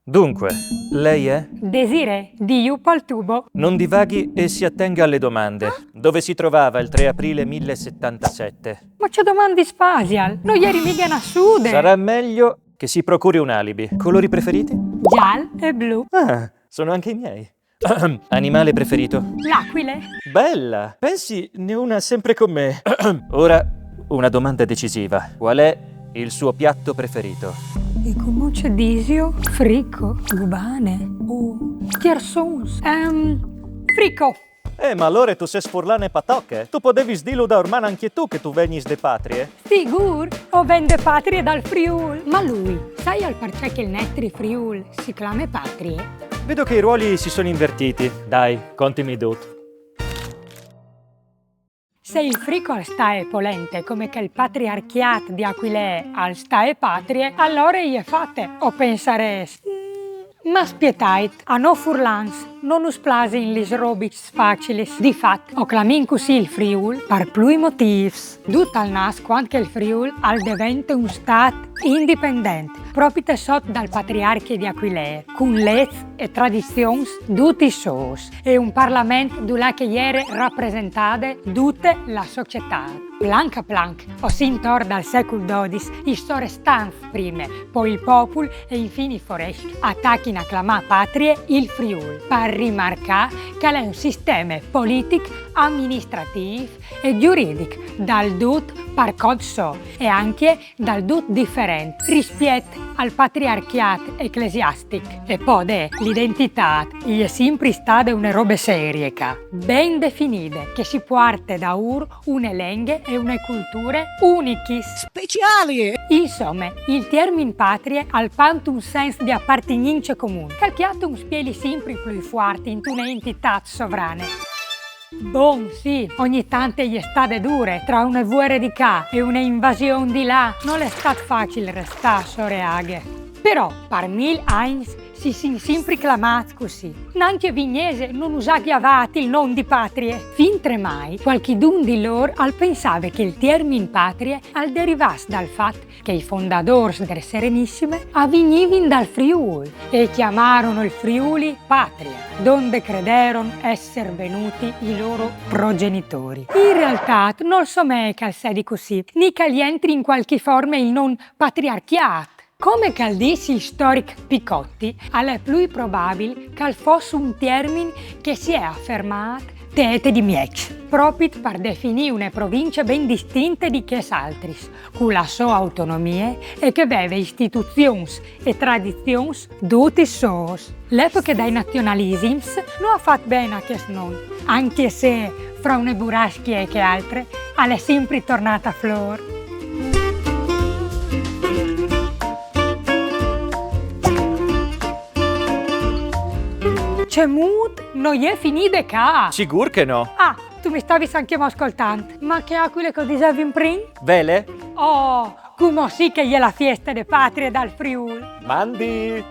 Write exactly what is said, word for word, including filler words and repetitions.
Dunque, lei è? Desirée, di Iù pal tubo. Non divaghi e si attenga alle domande. Dove si trovava il tre aprile millesettantasette? Ma ce domandis fasial? No jeri mighe na sude. Sarà meglio che si procuri un alibi. Colori preferiti? Gial e blu. Ah, sono anche i miei. Animale preferito? L'aquile. Bella! Pensi, ne ho una sempre con me. Ora, una domanda decisiva. Qual è il suo piatto preferito? E cumò ce disio? Frico, gubane o tiersons. Ehm, frico. Eh, ma alore tu ses furlane patoche. Tu podevis dilu daurman ancje tu che tu vegnis de Patrie. Sigûr, o ven de Patrie dal Friûl. Ma lui, saial parcè che il nestri Friûl si clame Patrie? Vedo che i ruoli si sono invertiti. Dai, contimi dut. Se il frico al stae polente come che il patriarcjât di Aquilee al stae Patrie, alore e je fate, o pensarês. Mm, ma spietait, a nô furlans no nus plasin lis robis facilis. Di fat, o clamìn cussì il Friûl par plui motîfs. Dut al nas cuant che il Friûl al devente un stât indipendent, propite sot dal patriarcje di Aquilee, cun leçs e tradizions dutis sôs, e un parlament dulà che e jere rapresentade dute la societât. Planc a planc, o sin tor dal secul dodis, i sorestants prime, po il popul e infin i forescj, a tachin a clamâ Patrie il Friûl, par rimarcâ che al è un sisteme politic, aministratîf e juridic dal dut par cont so e ancje dal dut diferent rispiet al patriarcjât eclesiastic. E po, deh, l'identitât e je simpri stade une robe serie ca, ben definide, che si puarte daûr une lenghe e une culture unichis. Speciali! Insome, il tiermin patrie al pant un sens di apartignince comun, che al cjate un spieli simpri plui fuart intune entitât sovrane. Bon, sì, ogni tant e je stade dure, tra une vuere di ca e une invasion di là, nol è stât facil restâ sore aghe. Però, par mil agns, si sin simpri clamâts cussì. Nancje Vignesie no nus à gjavât il non di patrie. Fintremai, cualchidun di lôr al pensave che il tiermin patrie al derivàs dal fat che i fondadôrs de Serenissime a vignivin dal Friûl e cjamarono il Friuli patria, donde crederon esser venuti i lôr progenitori. In realtât nol somee che al sedi cussì, ni che al jentri in cualchi forme il non patriarcjât. Come che al dîs il storic Picotti, al è plui probabil che al fos un tiermin che si è afermât te ete di mieç, propit par definî une provincie ben distinte di chês altris, cu la sô autonomie e che veve istituzions e tradizions dutis sôs. L'epoche dai nazionalisims no à fat ben a chest non, ancje se fra une burascje e chê altre al è simpri tornât a flôr. Cemût, no je finide ca! Sigûr che no. Ah, tu mi stavis ancjemò scoltant. Ma chê acuile che o disevin prin? Vele? Oh, cumò sì che e je la fieste de patrie dal Friûl. Mandi!